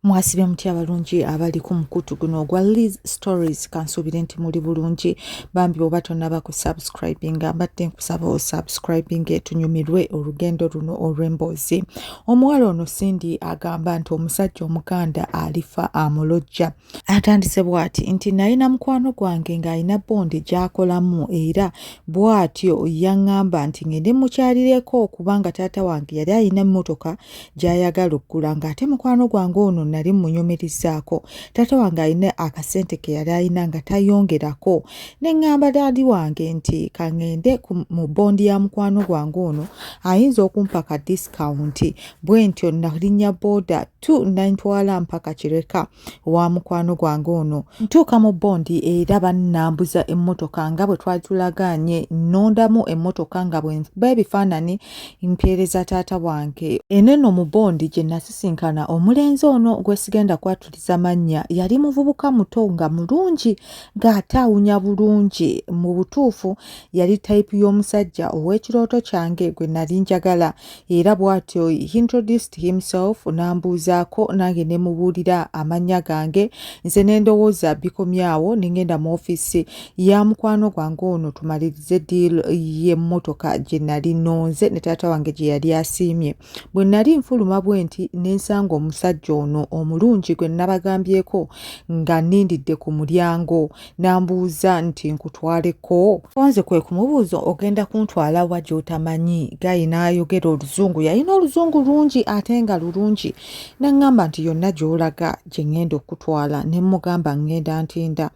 Mwasibye mutya abalungi abali ku mukutu guno ogwa Liz Stories? Kansuubire nti muli bulungi. Bambi oba tonnaba ku subscribinga, mbadde nkusaba osubscribinge tunyumirwe olugendo luno olw'emboozi. Omuwala ono Cindy agamba nti omusajja Omuganda alifa amulojja. Atandise bw'ati nti nalina mukwano gwange ng'alina bondi gy'akolamu, era bw'atyo yaŋŋamba nti ngende mukyalireko kubanga taata wange yali alina emmotoka gy'ayagala okugula, ng'ate mukwano gwange ono nali mmunyumirizaako. Taata wange alina akasente ke yali alina nga tayongerako, ne ŋŋamba daadi wange nti kaŋŋende mu bondi ya mukwano gwange ono, ayinza okumpa ka discount. Bwe ntyo nalinnya booda tu nantwala mpaka Kireka wa mukwano gwange ono. Ntuuka mu bondi era bannambuza emmotoka nga bwe twali tulagaanye, nnondamu emmotoka nga bwe nkuba ebifaananyi mpeereza taata wange. Eno nno mu bondi gye nasisinkana omulenzi ono gwe sigenda kwatuliza mannya. Yali muvubuka muto nga mulungi ng'ate awunya bulungi. Mu butuufu yali tayipu y'omusajja ow'ekirooto kyange gwe nali njagala, era bw'atyo he introduced himself n'ambuuzaako, nange ne mubuulira amannya gange. Nze ne ndowooza bikomyawo, ne ngenda mu ofiisi ya mukwano gwange ono tumalirize deal y'emmotoka gye nali nnonze ne taata wange gye yali asiimye. Bwe nali nfuluma bwe nti ne nsanga omusajja ono omulungi gwe nabagambyeko nga nnindidde ku mulyango, n'ambuuza nti nkutwaleko? Nze kwe kumubuuza ogenda kuntwala wa gy'otamanyi? Guy n'ayogera Oluzungu, yalina Oluzungu lungi ate nga lulungi, n'aŋŋamba nti yonna gy'olaga gye ŋŋenda okukutwala. Ne mmugamba ŋŋenda Ntinda.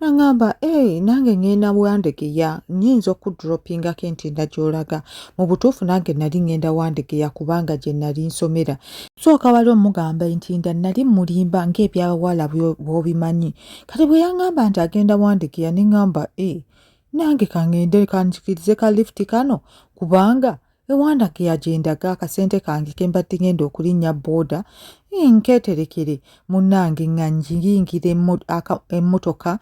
N'aŋŋamba ee, nange ŋŋenda Wandegeya, nnyinza okudropingako Entinda gy'olaga. Mu butuufu nange nali ŋŋenda Wandegeya kubanga gye nali nsomera. Sooka wali omugamba Entinda, nali mmulimba ng'ebyabawala bw'obimanyi. Kati bwe yaŋŋamba nti agenda Wandegeya, ne ŋŋamba ee, nange kaŋŋende kanzikirize ka lift kano, kubanga ewandegeya gye ndaga akasente kange ke mbadde ŋŋenda okulinnya booda nkeeterekere. Munnange nga njiyingira emmotoka,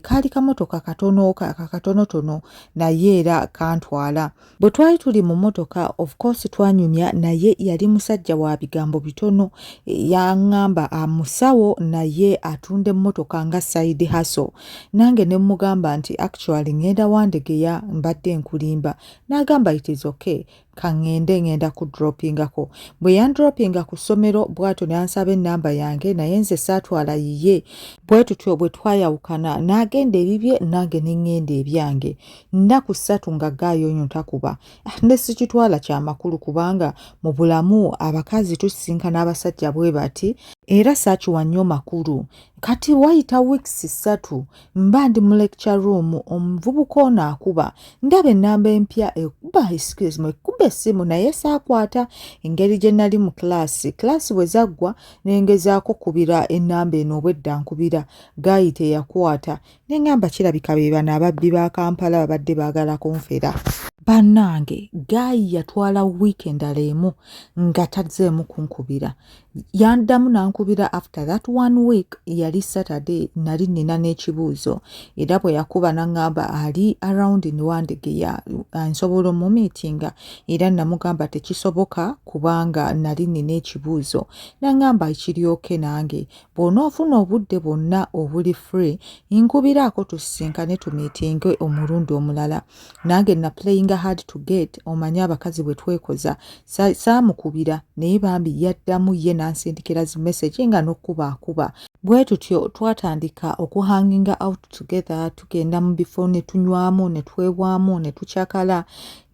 kaali kamotoka katono katonotono naye era kantwala. Bwe twali tuli mu mmotoka, of course twanyumya, naye yali musajja wa bigambo bitono. Yaŋŋamba musawo naye atunda emmotoka nga side hustle. Nange ne mmugamba nti actually ŋŋenda Wandegeya, mbadde nkulimba. N'agamba it is okay, kaŋŋende, ŋŋenda kudropingako. Bwe yandropinga ku ssomero bw'atyo n'ansaba ennamba yange, naye nze saatwala yiye. Bwe tutyo bwe twayawukana, n'agenda ebibye nange ne ŋŋenda ebyange. Nnaku 3 nga guy oyo takuba, ne sikitwala kya makulu kubanga mu bulamu abakazi tusisinkana abasajja bwe bati, era saakiwa nnyo makulu. Kati wayita weeks 3, mba ndi mu lecture room, omuvubuka ono akuba, ndaba ennamba empya ekuba, excuse me, ekuba essimu, naye saakwata engeri gye nali mu class. Class bwe zaggwa ne ngezaako kubira ennamba eno, obwedda nkubira, guy teyakwata. Ne ŋŋamba kirabika be bano ababbi ba Kampala babadde baagala kunfera. Bannange, guy yatwala wiiki endala emu nga tazzeemu kunkubira. Yaddamu n'ankubira after that one week, yali Saturday, nali nnina n'ekibuuzo, era bwe yakuba n'aŋŋamba ali around in Wandegeya, nsobola omumiitinga, era namugamba tekisoboka kubanga nali nnina ekibuuzo. N'aŋŋamba kiryoke nange bw'onoofuna obudde bwonna obuli free nkubiraako tusisinkane tumiitinge omulundi omulala. Nange na playing hard to get, omanye abakazi bwe twekoza, saamukubira, naye bambi yaddamu ye n'ansindikira zi message nga n'okkuba akuba. Bwe tutyo twatandika okuhanginga out together, tugenda mu bifo ne tunywamu ne twewaamu ne tukyakala,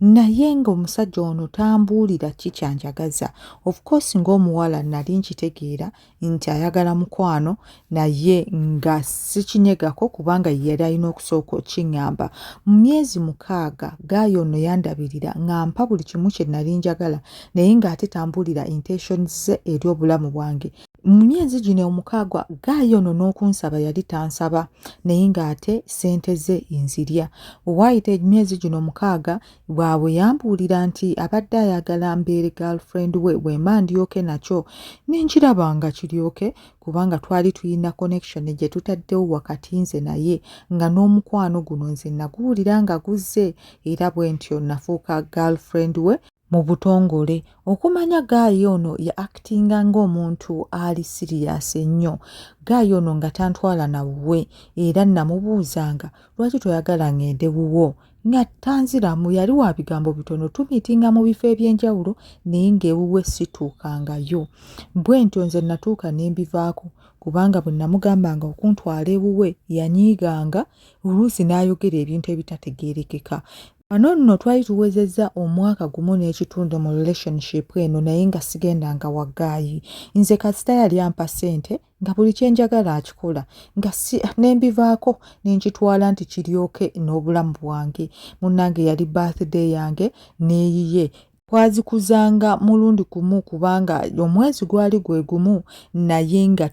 naye ng'omusajja ono tambuulira ki kyanjagaza. Of course ng'omuwala nali nkitegeera nti ayagala mukwano, naye nga sikinyegako kubanga ye yali alina okusooka okiŋŋamba. Mu myezi 6 guy ono yandabirira ng'ampa buli kimu kye nali njagala, naye ng'ate tambuulira intentions ze eri obulamu bwange. Mu myezi gino 6 guy ono n'okunsaba yali tansaba, naye ng'ate ssente ze nzirya. Waayita emyezi gino 6 bwabwe yambuulira nti abadde ayagala mbeere girlfriend we, bwe mba ndyoke nakyo ne nkiraba nga kiryoke, kubanga twali tulina connection gye tutaddewo wakati nze naye, nga n'omukwano guno nze naguwulira nga guzze, era bwe ntyo nafuuka girlfriend we. Mu butongole okumanya guy ono ya actinga ng'omuntu ali serious ennyo. Guy ono nga tantwala na wuwe era namubuuzanga lwaki toyagala ng'ende wuwo nga tanziramu. Yali wa bigambo bitono, tumeetinga mu bifo eby'enjawulo naye ng'ewuwe situukangayo. Bwe ntyo nze natuuka ne mbivaako kubanga bwe namugambanga okuntwala ewuwe yanyiiganga, oluusi n'ayogera ebintu ebitategeerekeka. Wano nno twali tuwezezza omwaka gumu n'ekitundu mu relationship eno naye nga sigendanga wa guy. Nze kasita yali ampa ssente nga buli kye njagala akikola nga si ne mbivaako ne nkitwala nti kiryoke n'obulamu bwange. Munnange yali birthday yange n'eyiye. Twazikuzanga mulundi gumu kubanga omwezi gwali gwe gumu naye nga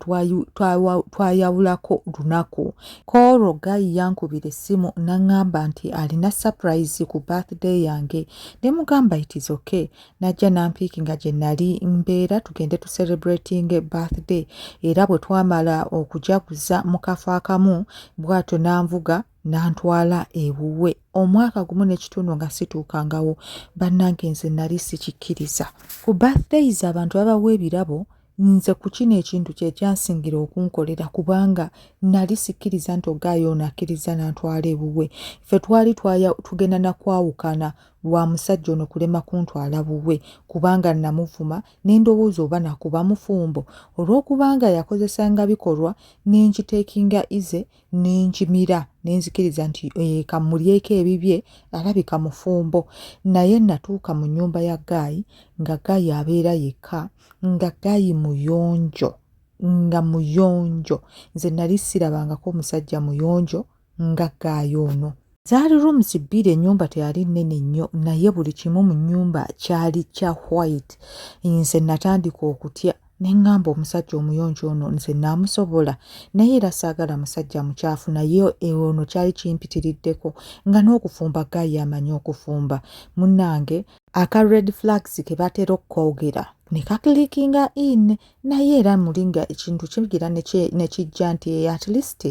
twayawulako lunaku. Kw'olwo guy yankubira essimu n'aŋŋamba nti alina surprise ku birthday yange ne mugamba it is okay. N'ajja n'ampiikinga gye nali mbeera tugende tucelebratinge birthday era bwe twamala okujaguza mu kafo akamu bw'atyo n'anvuga n'antwala ewuwe. Omwaka gumu n'ekitundu nga situukangawo. Bannange nze nali sikikkiriza. Ku birthdays abantu babawa ebirabo, nze ku kino ekintu kye kyansingira okunkolera kubanga nali sikkiriza nti oguy ono akkiriza n'antwala ewuwe. Ffe twali tugenda na kwawukana lwa musajja ono kulema kuntwala wuwe kubanga namuvuma ne ndowooza oba nakuba mufumbo olw'okubanga yakozesanga bikolwa ne nkiteekinga easy ne nkimira ne nzikiriza nti eh, kamulyeko ebibye alabika mufumbo. Naye natuuka mu nnyumba ya guy nga guy abeera yekka nga guy muyonjo nga muyonjo. Nze nali sirabangako omusajja muyonjo nga guy ono. Zaali rooms bbiri, ennyumba teyali nnene nnyo naye buli kimu mu nnyumba kyali kya white. Nze natandika okutya ne ŋŋamba omusajja omuyonjo ono nze naamusobola naye era saagala musajja mukyafu naye ono kyali kimpitiriddeko nga n'okufumba guy amanyi okufumba. Munnange aka red flags ke batera okwogera ne kaclickinga in naye era muli nga ekintu kigira ne kijja nti at least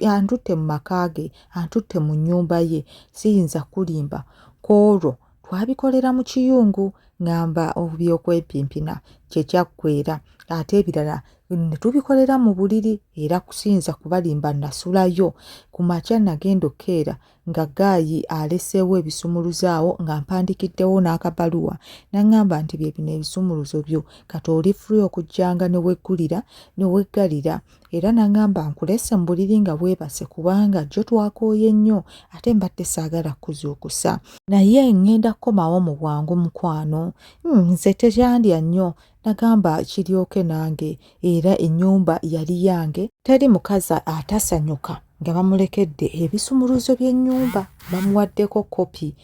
antutte mu maka ge, antutte mu nnyumba ye, siyinza kulimba. Kw'olwo twabikolera mu kiyungu ŋŋamba ebyokwepimpina kye kyaggweera ate ebirala ne tubikolera mu buliri era siyinza kubalimba nasulayo. Ku makya nagenda okkeera nga guy aleseewo ebisumuluzo awo nga mpandiikiddewo n'akabaluwa n'aŋŋamba nti bye bino ebisumuluzo byo kati oli free okujjanga ne weggulira ne weggalira. Era n'aŋŋamba nkulese mu buliri nga weebase kubanga jjo twakooye nnyo ate mbadde saagala kukuzuukusa. Naye ŋŋenda kukomawo mu bwangu mukwano. Nze tekyandya nnyo nagamba kiryoke nange era ennyumba yali yange. Teri mukazi atasanyuka nga bamulekedde ebisumuluzo by'ennyumba bamuwaddeko kopi.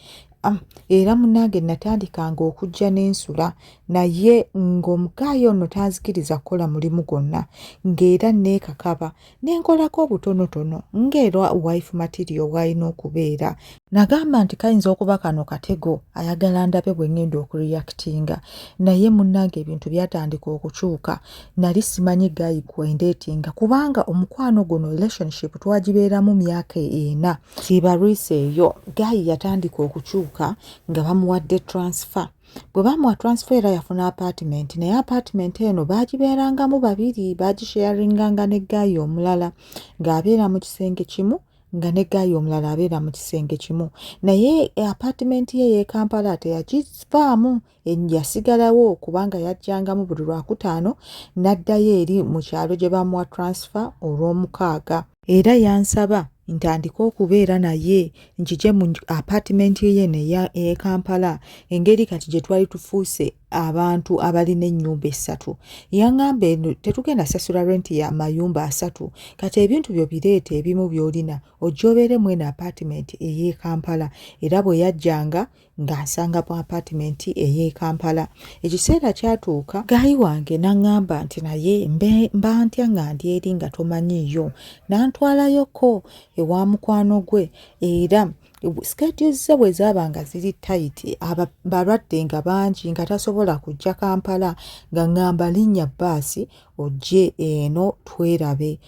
Era munnange natandikanga okujja n'ensula naye ng'omuguy ono tanzikiriza kukola mulimu gwonna ng'era neekakaba ne nkolako obutonotono ng'era wife material bw'alina okubeera. Nagamba nti kayinza okuba kano katego ayagala ndabe bwe ŋŋenda okureactinga naye munnange ebintu byatandika okukyuka. Nali simanyi guy gwe ndeetinga kubanga omukwano guno relationship twagibeeramu myaka ena. Kibalwisa eyo guy yatandika okukyuka nga bamuwadde transfer. Bwe bamuwa transfer era yafuna apartment naye apartment eno baagibeerangamu babiri baagisharinganga ne guy omulala ng'abeera mu kisenge kimu nga ne guy omulala abeera mu kisenge kimu naye apartment ye ey'e Kampala teyagivaamu yasigalawo kubanga yajjangamu buli Lwakutaano n'addayo eri mu kyalo gye bamuwa transfer olw'omukaaga. Era yansaba ntandike okubeera naye njije mu apartment ye eno ey'e Kampala engeri kati gye twali tufuuse abantu abalina ennyumba essatu. Yaŋŋamba eno tetugenda sasula rent ya mayumba asatu kati ebintu byo bireete ebimu by'olina ojje obeere mu eno apartment ey'e Kampala era bwe yajjanga ng'ansanga mu apartment ey'e Kampala. Ekiseera kyatuuka guy wange n'aŋŋamba nti naye mba ntya nga ndi eri nga tomanyiiyo n'antwalayoko ewa mukwano gwe era Schedules ze bwe zaaba nga ziri tight, abalwadde nga bangi, nga tasobola kujja Kampala, nga ŋŋamba linnya bbaasi ojje eno twerabe.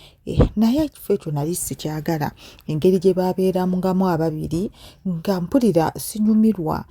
Naye ekifo ekyo nali sikyagala, engeri gye baabeeramugamu ababiri nga mpulira sinyumirwa,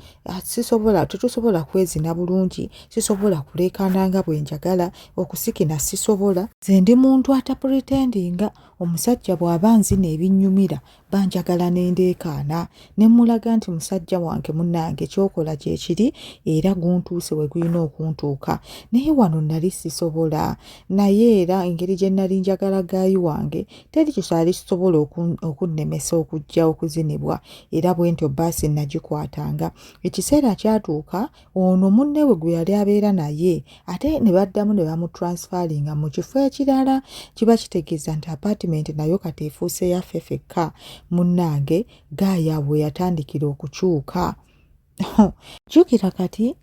sisobola, tetusobola kwezina bulungi, sisobola kuleekaana nga bwe njagala, okusikina sisobola. Nze ndi muntu atapretendinga. Omusajja bw'aba nzina ebinnyumira banjagala ne ndeekaana ne mmulaga nti musajja wange munnange ky'okola gyekiri era guntuuse we gulina okuntuuka. Naye wano nali sisobola. Naye era engeri gye nali njagala gaayi wange teri kyali kisobola okunnemesa okujja okuzinibwa, era bwentyo bbaasi nagikwatanga. Ekiseera kyatuuka ono munne we gwe yali abeera naye ate ne baddamu ne bamutransfaringa mu kifo ekirala. Kiba kitegeeza nti apaatimenti nayo kati efuuse yaffe fekka. Munnange gaaya we yatandikira okukyuka. Jjukira kati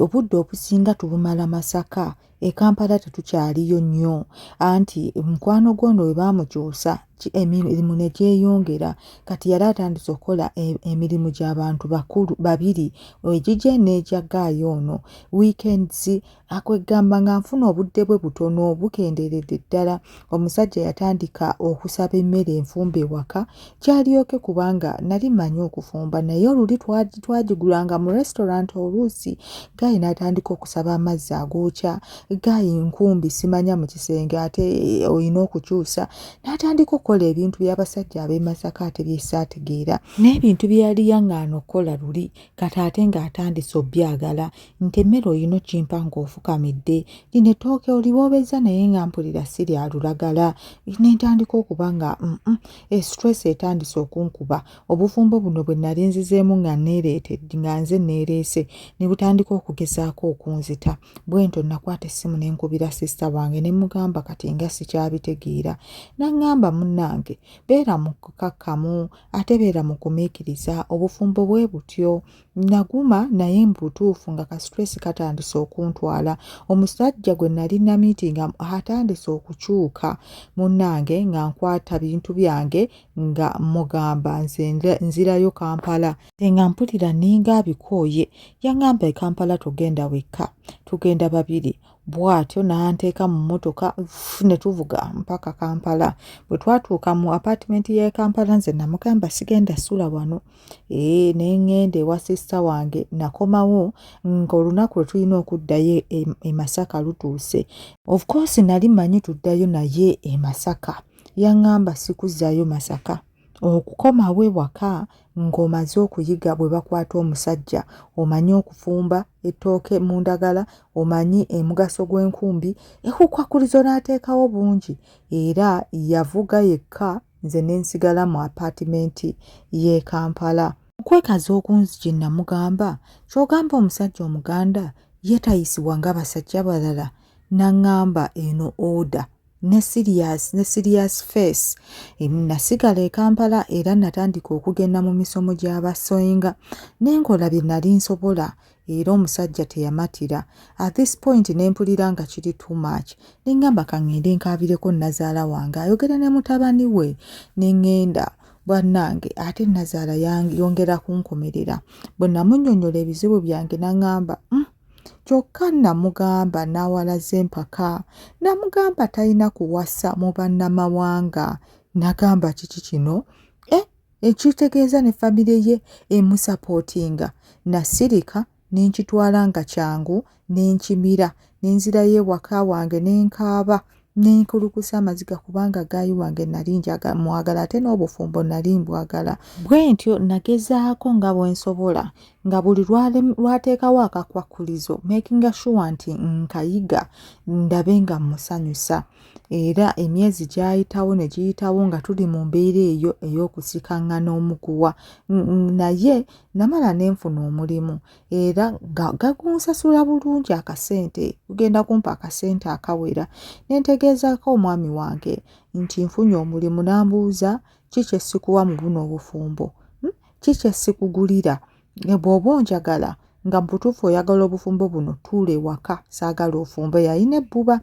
obudde obusinga tubumala Masaka, e Kampala tetukyaliyo nnyo, anti mukwano gwono we baamukyusa emirimu ne gyeyongera. Kati yali atandise okukola emirimu gy'abantu bakulu babiri, egigye n'egya gaayi ono. Weekends akwegamba nga nfuna obudde bwe butono, bukendeeredde ddala. Omusajja yatandika okusaba emmere enfumbe ewaka gyalyoke, kubanga nali mmanyi okufumba, naye oluli twagigulanga mu restaurant oluusi. Gaayi n'atandika okusaba amazzi agookya, gaayi nkumbi simanya mu kisenge ate olina okukyusa. N'atandika okukola ebintu by'abasajja ab'e Masaka ate bye saategeera, n'ebintu bye yali yaŋŋaana okukola luli kati ate ng'atandise obyagala, nti emmere olina okimpa ng'ofukamidde, lino ettooke oliboobezza naye nga mpulira si lya lulagala. Ne ntandika okuba nga stress etandise okunkuba. Obufumbo buno bwe nali nzizeemu nga neereetedde, nga nze neereese, ne butandika okugezaako okunzita. Bwentyo nakwata essimu ne nkubira sisita wange ne mugamba kati nga sikyabitegeera. N'aŋŋamba munnange beera mukakkamu ate beera mugumiikiriza, obufumbo bwe butyo. Naguma naye mu butuufu nga ka stress katandise okuntwala. Omusajja gwe nali namiitinga atandise okukyuka munnange, nga nkwata bintu byange nga mugamba nze nzirayo Kampala. Nze nga mpulira nninga abikooye. Yaŋŋamba e Kampala togenda wekka, tugenda babiri. Bw'atyo n'anteeka mu mmotoka ne tuvuga mpaka Kampala. Bwe twatuuka mu apaatimenti y'e Kampala nze namugamba sigenda sula wano. Ne ŋŋenda ewa sisita wange. Nakomawo ng'olunaku lwe tulina okuddayo e Masaka lutuuse. Of course nali mmanyi tuddayo naye e Masaka. Yaŋŋamba sikuzzaayo Masaka. Okukomawo ewaka ng'omaze okuyiga bwe bakwata omusajja, omanyi okufumba ettooke mu ndagala, omanyi omugaso gw'enkumbi, ekukwakulizo n'ateekawo bungi. Era yavuga yekka nze ne nsigala mu apaatimenti y'e Kampala. Okwekaza okungi namugamba, ky'ogamba omusajja Omuganda ye tayisibwa ng'abasajja abalala? N'aŋŋamba eno order ne serious face. Nasigala e Kampala era natandika okugenda mu misomo gy'abasenga ne nkola bye nali nsobola, era omusajja teyamatira. At this point ne mpulira nga kiri too much. Ne ŋŋamba ka ŋŋende nkaabireko nnazaala wange ayogere ne mutabani we. Ne ŋŋenda bannange ate nnazaala yongera kunkomerera. Bwe namunnyonnyola ebizibu byange n'aŋŋamba kyokka namugamba n'awalaza empaka. Namugamba talina kuwasa mu bannamawanga. Nagamba kiki kino? Ekitegeeza ne famire ye emusapootinga. Nasirika ne nkitwala nga kyangu ne nkimira, ne nzirayo ewaka wange ne nkaaba ne nkulukusa amaziga kubanga gaayi wange nali mwagala ate n'obufumbo nali mbwagala. Bwe ntyo nagezaako nga bwe nsobola, nga buli lwateekawo akakwakulizo making sure nti nkayiga ndabe nga mmusanyusa. Era emyezi gyayitawo ne giyitawo nga tuli mu mbeera eyo ey'okusikaŋŋana omuguwa. Naye namala ne nfuna omulimu era nga gagunsasula bulungi akasente, gugenda kumpa akasente akawera. Ne ntegeezaako omwami wange nti nfunye omulimu, n'ambuuza ki kye sikuwa mu buno obufumbo? Ki kye sikugulira? Bw'oba onjagala nga mu butuufu oyagala obufumbo buno, tuula ewaka, saagala ofumbe. Yalina ebbuba.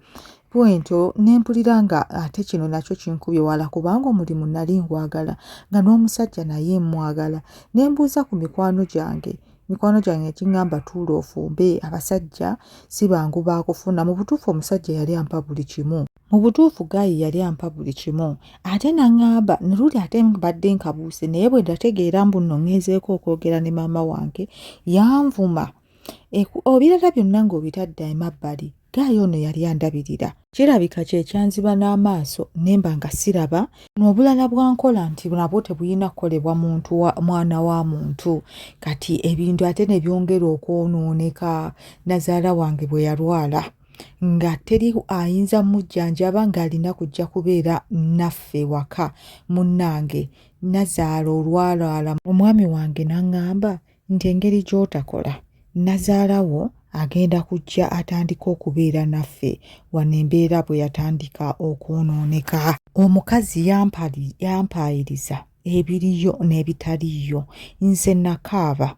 Bwentyo ne mpulira nga ate kino nakyo kinkubye wala kubanga omulimu nali ngwagala nga n'omusajja naye mmwagala. Ne mbuuza ku mikwano gyange, mikwano gyange ne ging'amba tuula ofumbe abasajja si bangu ba kufuna. Mu butuufu omusajja yali ampa buli kimu. Mu butuufu ggaayi yali ampa buli kimu ate n'ang'amba ne luli ate mbadde nkabuuse naye bwe nategeera mbu nno ŋŋenzeeko okwogera ne maama wange yanvuma. Ebirala byonna ng'obitadde emabbali Ggaayi ono yali andabirira. Kirabika kye kyanziba n'amaaso ne mba nga siraba. N'obulala bw'ankola nti nabwo tebulina kukolebwa muntu wa, mwana wa muntu. Kati ebintu ate ne byongera okwonooneka nnazaala wange bwe yalwala nga teri ayinza mujjanjaba ng'alina kujja kubeera naffe waka. Munnange nnazaala olwalwala omwami wange n'aŋŋamba nti engeri gy'otakola nnazaala wo agenda kujja atandike okubeera naffe wano embeera bwe yatandika okwonooneka. Omukazi yampaayiriza ebiriyo n'ebitaliiyo nze nakaaba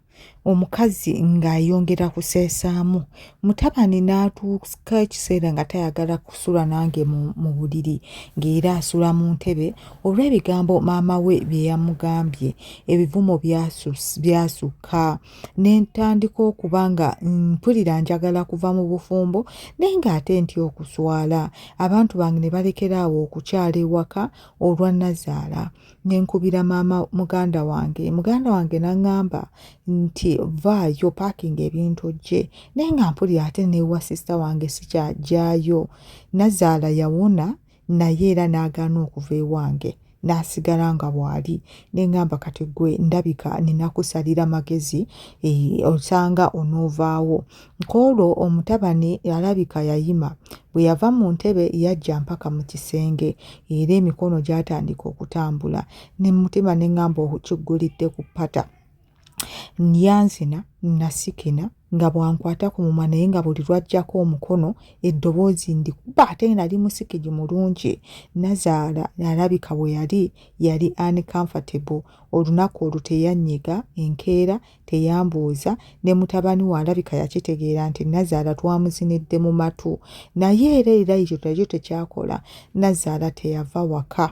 omukazi ng'ayongera kuseesaamu mutabani n'atuuka ekiseera nga tayagala kusula nange mu buliri ng'era asula mu ntebe olw'ebigambo maama we bye yamugambye. Ebivumo byasukka ne ntandika okuba nga mpulira njagala kuva mu bufumbo naye ng'ate ntya okuswala. Abantu bange ne balekera awo okukyala ewaka olwa nnazaala. Ne nkubira maama muganda wange, muganda wange n'aŋŋamba nti vaayo paakinga ebintu ojje naye nga mpulira ate n'ewa sisita wange sikyagyayo. Nnazaala yawona naye era n'agaana okuva ewange n'asigala nga bw'ali ne ŋŋamba kati ggwe ndabika nina kusalira magezi eh, osanga onoovaawo. Kw'olwo omutabani alabika yayima bwe yava mu ntebe yajja mpaka mu kisenge era emikono gyatandika okutambula ne mu mutima ne ŋŋamba okiggulidde ku ppata. Yanzina nasikina nga bw'ankwata ku mumwa naye nga buli lw'aggyako omukono eddoboozi ndikuba ate nali musikigi mulungi. Nnazaala alabika bwe yali yali uncomfortable olunaku olwo teyannyega enkeera teyambuuza ne mutabani we alabika yakitegeera nti nnazaala twamuzinidde mu matu naye era era ekyo nakyo tekyakola nnazaala teyava waka.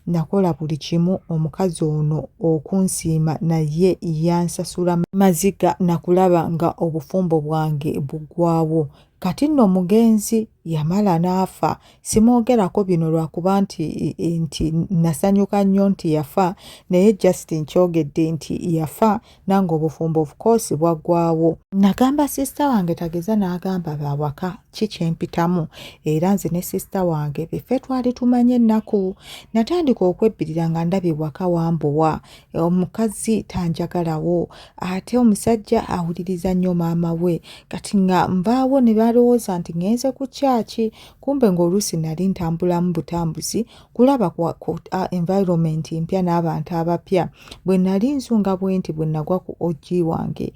Nakola buli kimu omukazi ono okunsiima naye yansasula maziga na kulaba nga obufumbo bwange buggwaawo. Kati nno omugenzi yamala n'afa. Simwogerako bino lwakuba nti nti nasanyuka nnyo nti yafa naye just nkyogedde nti yafa nange obufumbo of course bwaggwaawo. Nagamba sister wange tageza n'agamba bawaka ki kye mpitamu era nze ne sister wange beffe twali tumanyi ennaku. Natandika okwebbirira nga ndaba ewaka wambowa, omukazi tanjagalawo ate omusajja awuliriza nnyo maama we kati nga nvaawo ne balowooza nti ngenze ku kyaki kumbe ng'oluusi nali ntambulamu butambuzi kulaba ku environment mpya n'abantu abapya. Bwe nali nzunga bwenti bwe nagwa ku OG wange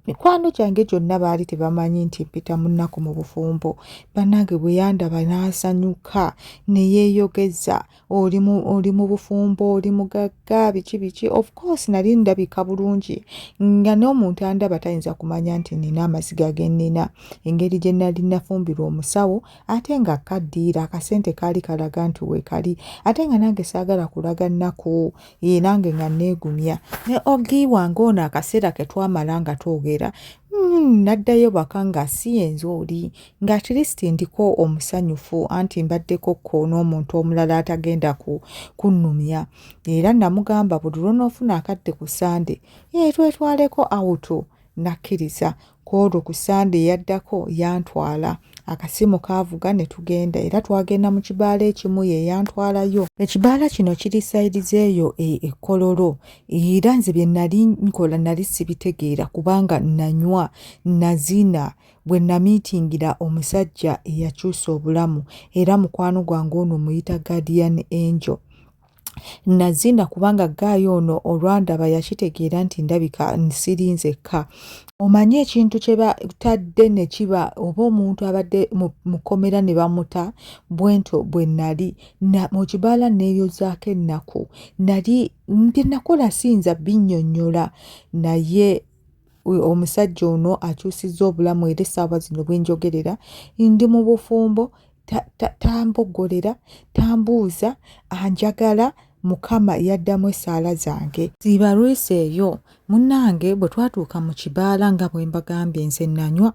mikwano gyange gyonna baali tebamanyi nti mpita mu nnaku mu bufumbo. Bannange bwe yandaba n'asanyuka ne yeeyogeza oli mu oli mu bufumbo oli mugagga biki biki of course nali ndabika bulungi nga n'omuntu andaba tayinza kumanya nti nnina amaziga ge nnina engeri gye nali nafumbirwa omusawo ate nga kaddiira akasente kaali kalaga nti weekali ate nga nange saagala kulaga nnaku ye nange nga neegumya ne ogi wange ono akaseera ke twamala nga twogera naddayo waka nga si yenze oli nga at least ndiko omusanyufu anti mbaddeko ko n'omuntu omulala atagenda ku kunnumya era namugamba buli lw'onoofuna akadde ku Sande ye twetwaleko out nakkiriza. Ku olwo ku Ssande eyaddako yantwala. Akasimu kaavuga ne tugenda era twagenda mu kibaala ekimu ye yantwalayo. Ekibaala kino kiri sayidi z'eyo e, e Kololo era nze bye nali nkola nali sibitegeera kubanga nanywa, nazina bwe namiitingira omusajja eyakyusa obulamu era mukwano gwange ono muyita Guardian Angel. Nazina kubanga ggaayi ono olwandaba yakitegeera nti ndabika siri nzekka. Omanyi ekintu kye batadde ne kiba oba omuntu abadde mu kkomera ne bamuta bwentyo bwe nali mu kibaala neeyozaako ennaku. Nali bye nakola siyinza binnyonnyola naye omusajja ono akyusizza obulamu era essaawa zino bwe njogerera ndi mu bufumbo. Tamboggolera, tambuuza, anjagala. Mukama yaddamu essaala zange. Siiba lwisi eyo. Munnange, bwe twatuuka mu kibaala, nga bwe mbagambye, nze nanywa.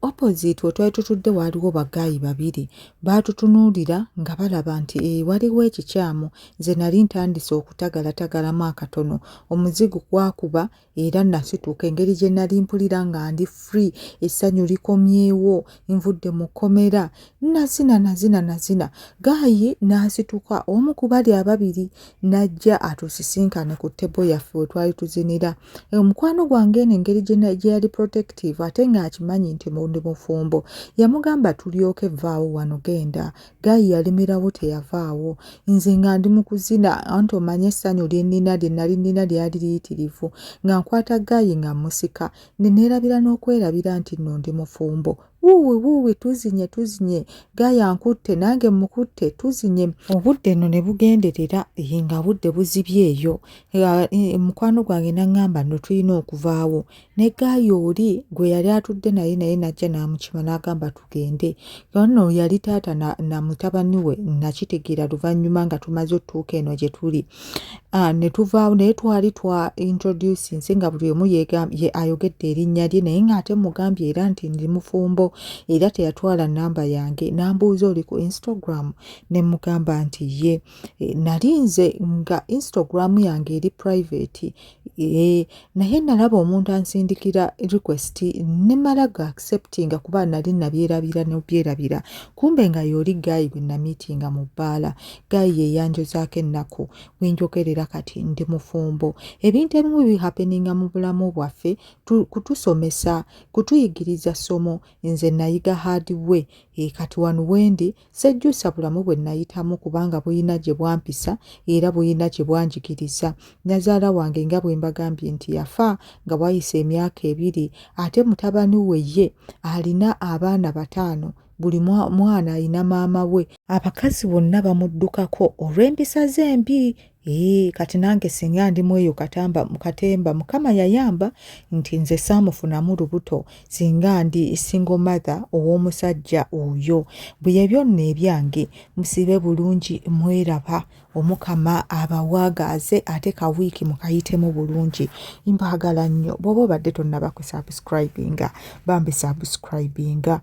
Opposite we twali tutudde waaliwo ba guy babiri, baatutunuulira nga balaba nti ee, waliwo ekikyamu. Nze nali ntandise okutagalatagalamu akatono, omuzigo gwakuba era nasituka. Engeri gye nali mpulira nga ndi free, essanyu likomyewo, nvudde mu kkomera, nazina, nazina, nazina. Guy n'asituka, omu ku bali ababiri, n'ajja atusisinkane ku table yaffe we twali tuzinira. Omukwano gwange eno, engeri gye yali protective ate ng'akimanyi nti ndi mufumbo, yamugamba, "Tulyoke, vaawo wano, genda." Guy yalemerawo, teyavaawo. Nze nga ndi mu kuzina, anti omanye essanyu lye nnina, lye nali nnina, lyali liyitirivu, nga nkwata guy nga musika, ne neerabira n'okwerabira nti nno ndi mufumbo. Wuuwi wuuwi, tuzinye, tuzinye, guy ankutte, nange mukutte, tuzinye. Obudde nno ne bugenderera nga budde buzibye eyo. Mukwano gwange n'aŋŋamba, "Nno tulina okuvaawo." Ne guy oli gwe yali atudde naye, naye n'ajja n'amukima n'agamba, "Tugende." Nno yali taata na mutabani we, nakitegeera luvannyuma nga tumaze otutuuka eno gye tuli. Ne tuvaawo, naye twali twa introducinze nga buli omu ye ayogedde erinnya lye, naye ng'ate mugambye era nti ndi mufumbo, era teyatwala nnamba yange. N'ambuuza, "Oli ku Instagram?" Ne mugamba nti ye. Nali nze nga Instagram yange eri private, naye nalaba omuntu ansindikira request ne mmala ga acceptinga kuba nali nabyerabira nobyerabira. Kumbe nga y'oli guy gwe namiitinga mu bbaala. Guy ye yanjozaako ennaku. Wenjogerera kati ndi mufumbo. Ebintu ebimu bihappeninga mu bulamu bwaffe kutusomesa, kutuyigiriza ssomo. Nze nayiga hard way. Kati wano wendi sejjusa bulamu bwe nayitamu, kubanga buyina gye bwampisa era buyina gye bwanjigiriza. Nazaala wange, nga bwe mbagambye nti yafa nga wayise emyaka 2, ate mutabani we ye alina abaana 5, buli mwana alina maama we. Abakazi bonna bamuddukako olw'empisa ze embi. Ee, kati nange singa ndi mu eyo katamba katemba. Mukama yayamba nti nze saamufunamu lubuto, singa ndi single mother ow'omusajja oyo. Bwe ebyo nno ebyange, musibe bulungi, mweraba. Omukama abawaagaaze, ate ka wiiki mukayitemu bulungi. Mbaagala nnyo. Bw'oba obadde tonnaba kusubscribinga, bambi subscribinga.